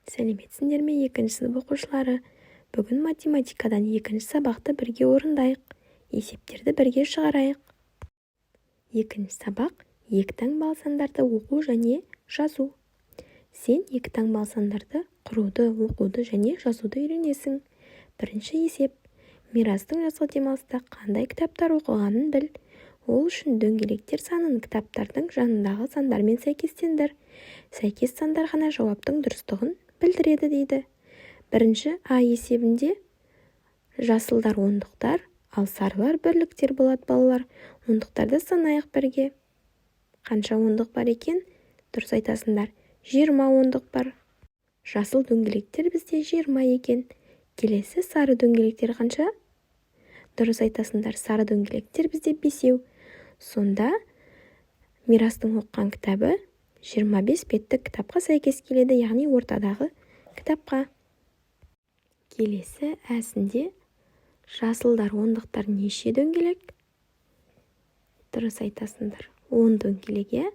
Сәлеметсіңдер ме, екінші сынып оқушылары! Бүгін математикадан екінші сабақты бірге орындайық, есептерді бірге шығарайық. Екінші сабақ: екі таңбалы сандарды оқу және жазу. Сен екі таңбалы сандарды құруды, оқуды және жазуды үйренесің. Бірінші есеп: Мирастың жазғы демалыста қандай кітаптар оқығанын біл. Ол үшін дөңгелектер санын кітаптардың жанындағы сандармен сәйкестендір. Сәйкес сандар ғана жауаптың дұрыстығын білдіреді, дейді. Бірінші А есебінде жасылдар ондықтар, ал сарылар бірліктер болады. Балалар, ондықтарды санайық бірге. Қанша ондық бар екен? Дұрыс айтасыңдар, 20 ондық бар. Жасыл дөңгелектер бізде 20 екен. Келесі сары дөңгелектер қанша? Дұрыс айтасыңдар, сары дөңгелектер бізде бесеу. Сонда Мирастың оқыған кітабы 25 беттік кітапқа сәйкес келеді, яғни ортадағы кітапқа. Келесі әсінде жасылдар ондықтар неше дөңгелек? Дұрыс айтасыңдар, 10 дөңгелек, иә.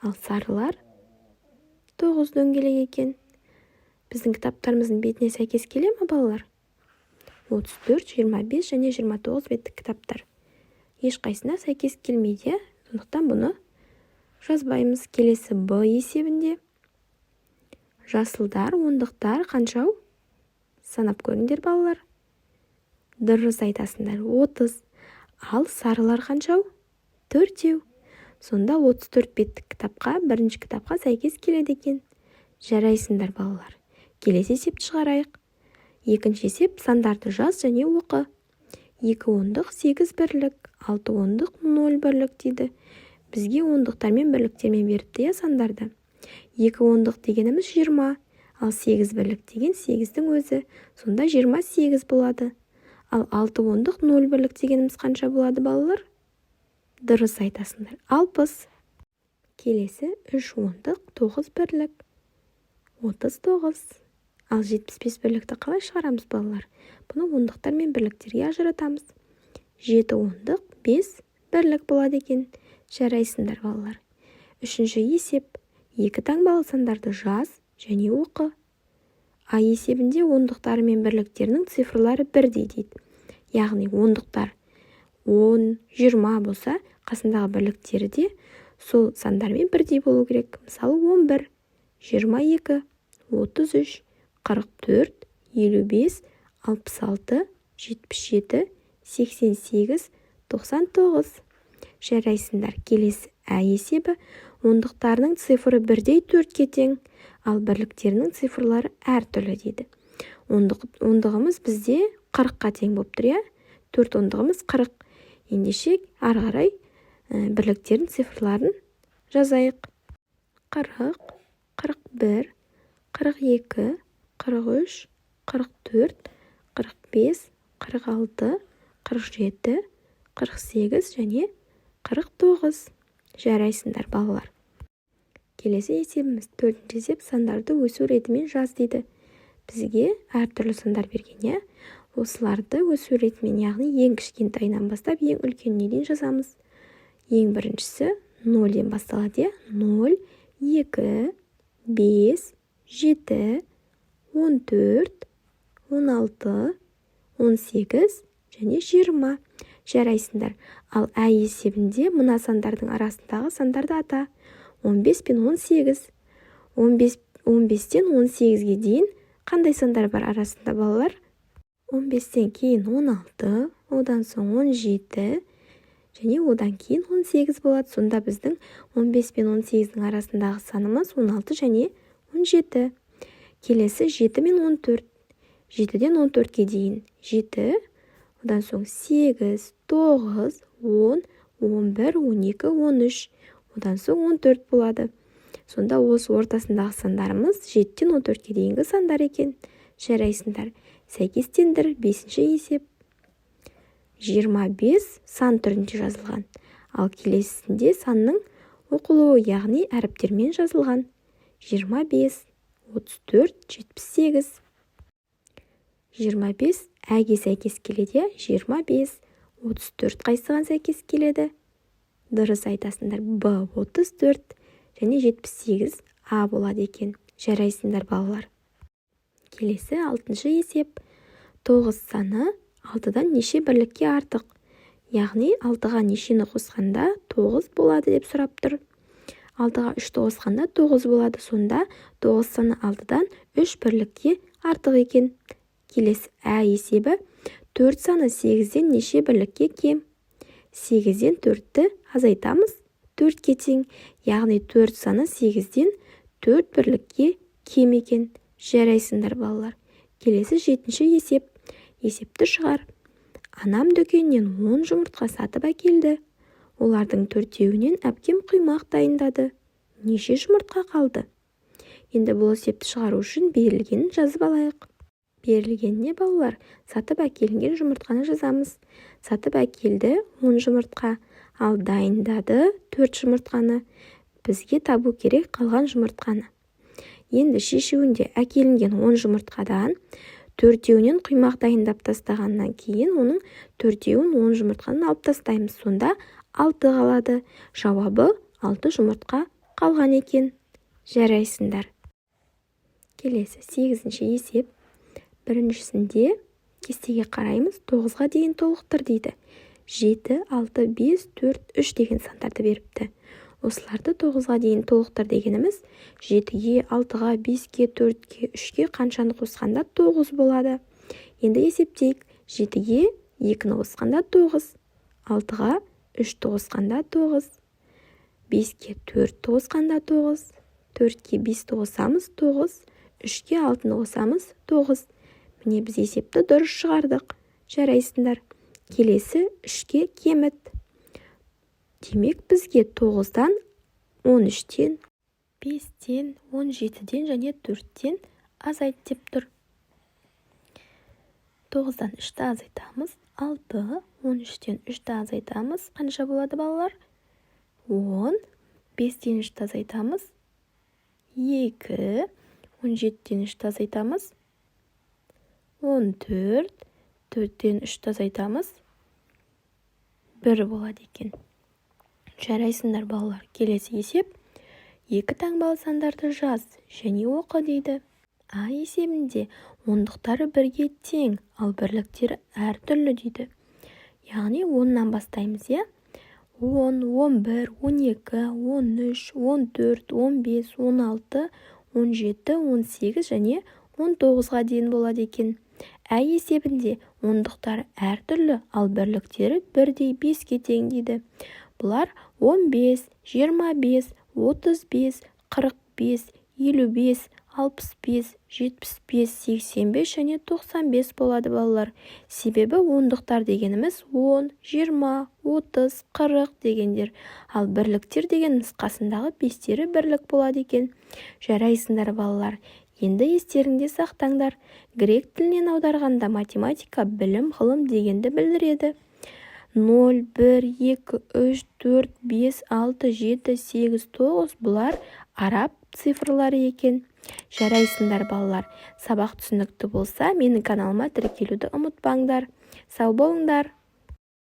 Ал сарылар 9 дөңгелек екен. Біздің кітаптарымыздың бетіне сәйкес келе ме, балалар? 34, 25 және 29 беттік кітаптар ешқайсысына сәйкес келмейді, иә. Сондықтан бұны жазбаймыз. Келесі Б есебінде жасылдар ондықтар қаншау? Санап көріңдер, балалар. Дұрыс айтасыңдар, 30. Ал сарылар қаншау? Төртеу. Сонда 34 беттік кітапқа, бірінші кітапқа сәйкес келеді екен. Жарайсыңдар, балалар! Келесі есепті шығарайық. Екінші есеп: сандарды жаз және оқы. Екі ондық, сегіз бірлік, алты ондық, ноль бірлік, дейді. Бізге ондықтармен, бірліктермен беріпті, иә, сандарды. Екі ондық дегеніміз 20, ал сегіз бірлік деген сегіздің өзі, сонда 28 болады. Ал алты ондық, ноль бірлік дегеніміз қанша болады, балалар? Дұрыс айтасыңдар, 60. Келесі үш ондық, тоғыз бірлік, 39. Ал 75 бірлікті қалай шығарамыз, балалар? Бұны ондықтар мен бірліктерге ажыратамыз. Жеті ондық, бес бірлік болады екен. Жарайсыңдар, балалар! Үшінші есеп: екі таңбалы сандарды жаз және оқы. А есебінде ондықтары мен бірліктерінің цифрлары бірдей, дейді. Яғни ондықтар 10, 20 болса, қасындағы бірліктері де сол сандармен бірдей болу керек. Мысалы, 11, 22, 33, 44, 55, 66, 77, 88, 99. Жарайсыңдар! Келесі Ә есебі: ондықтарының цифры бірдей төртке тең, ал бірліктерінің цифрлары әртүрлі, дейді. Ондығымыз бізде 40-қа тең болып тұр, иә. Төрт ондығымыз 40. Ендеше ары қарай бірліктердің цифрларын жазайық: 40, 41, 42, 43, 44, 45, 46, 47, 48 және 49. Жарайсыңдар, балалар! Келесі есебіміз, төртінші есеп: сандарды өсу ретімен жаз, дейді. Бізге әртүрлі сандар берген, иә. Осыларды өсу ретімен, яғни ең кішкентайынан бастап ең үлкеніне дейін жазамыз. Ең біріншісі нөлден басталады, иә: 0, 2, 5, 7, 14, 16, 18 және 20. Жарайсыңдар! Ал Ә есебінде мына сандардың арасындағы сандарды ата: 15 пен 18. 15, 15-тен 18-ге дейін қандай сандар бар арасында, балалар? 15-тен кейін 16, одан соң 17 және одан кейін 18 болады. Сонда біздің 15 пен 18-дің арасындағы санымыз 16 және 17. Келесі 7 мен 14. 7-ден 14-ке дейін 7, одан соң 8, 9, 10, 11, 12, 13, одан соң 14 болады. Сонда осы ортасындағы сандарымыз 7-тен 14-ке дейінгі сандар екен. Жарайсыңдар! Сәйкестендір. Бесінші есеп: 25 сан түрінде жазылған, ал келесісінде санның оқылуы, яғни әріптермен жазылған: 25, 34, 78. 25 әге сәйкес келеді, иә. 25, 34 қайсыған сәйкес келеді? Дұрыс айтасыңдар, Б, 34 және 78 А болады екен. Жарайсыңдар, балалар! Келесі алтыншы есеп. 9 саны 6-дан неше бірлікке артық? Яғни 6-ға нешені қосқанда 9 болады деп сұрап тұр. 6-ға 3-ті қосқанда 9 болады. Сонда 9 саны 6-дан 3 бірлікке артық екен. Келесі ә есебі. 4 саны 8-ден неше бірлікке кем? 8-ден 4-ті азайтамыз, 4-ке тең. Яғни 4 саны 8-ден 4 бірлікке кем екен. Жарайсыңдар, балалар. Келесі жетінші есеп. Есепті шығар. Анам дүкеннен 10 жұмыртқа сатып әкелді. Олардың төртеуінен әпкем құймақ дайындады. Неше жұмыртқа қалды? Енді бұл есепті шығару үшін берілгенін жазып алайық. Берілгеніне, балалар, сатып әкелінген жұмыртқаны жазамыз. Сатып әкелді 10 жұмыртқа, ал дайындады 4 жұмыртқаны. Бізге табу керек қалған жұмыртқаны. Енді шешуінде әкелінген 10 жұмыртқадан төртеуінен құймақ дайындап тастағаннан кейін оның төртеуін 10 жұмыртқадан алып тастаймыз. Сонда 6 қалады. Жауабы 6 жұмыртқа қалған екен. Жарайсыңдар. Келесі сегізінші есеп. Біріншісінде кестеге қараймыз, 9-ға дейін толықтыр дейді. 7, 6, 5, 4, 3 деген сандарды беріпті. Осыларды 9-ға дейін толықтыр дегеніміз 7-ге, 6-ға, 5-ке, 4-ке, 3-ке қаншаны қосқанда 9 болады. Енді есептейік. 7-ге 2-ні қосқанда 9, 6-ға 3-ті қосқанда 9, 5-ке 4-ті қосқанда 9, 4-ке 5-ті қосамыз 9, 3-ке 6-ны қосамыз 9. Міне, біз есепті дұрыс шығардық. Жарайсыңдар. Келесі 3-ке кеміт. Демек, бізге 9-дан, 13-тен, 5-тен, 17-ден және 4-тен азайт деп тұр. 9-дан 3-ті азайтамыз, 6, 13-тен 3-ті азайтамыз, қанша болады, балалар? 10, 5-тен 3-ті азайтамыз, 2, 17-тен 3-ті азайтамыз, 14, 4-тен 3-ті азайтамыз, 1 болады екен. Жарайсыңдар, балалар. Келесі есеп. Екі таңбалы сандарды жаз және оқы дейді. А есебінде ондықтары бірге тең, ал бірліктері әртүрлі дейді. Яғни 10-нан бастаймыз, иә? 10, 11, 12, 13, 14, 15, 16, 17, 18 және 19-ға дейін болады екен. Ә есебінде ондықтары әртүрлі, ал бірліктері бірдей 5-ке тең дейді. Бұлар 15, 25, 35, 45, 55, 65, 75, 85 және 95 болады, балалар. Себебі ондықтар дегеніміз 10, 20, 30, 40 дегендер. Ал бірліктер дегеніміз қасындағы бестері бірлік болады екен. Жарайсыңдар, балалар. Енді естеріңде сақтаңдар. Грек тілінен аударғанда математика білім, ғылым дегенді білдіреді. 0, 1, 2, 3, 4, 5, 6, 7, 8, 9 бұлар араб цифрлары екен. Жарайсыңдар, балалар. Сабақ түсінікті болса, менің каналыма тіркелуді ұмытпаңдар. Сау болыңдар.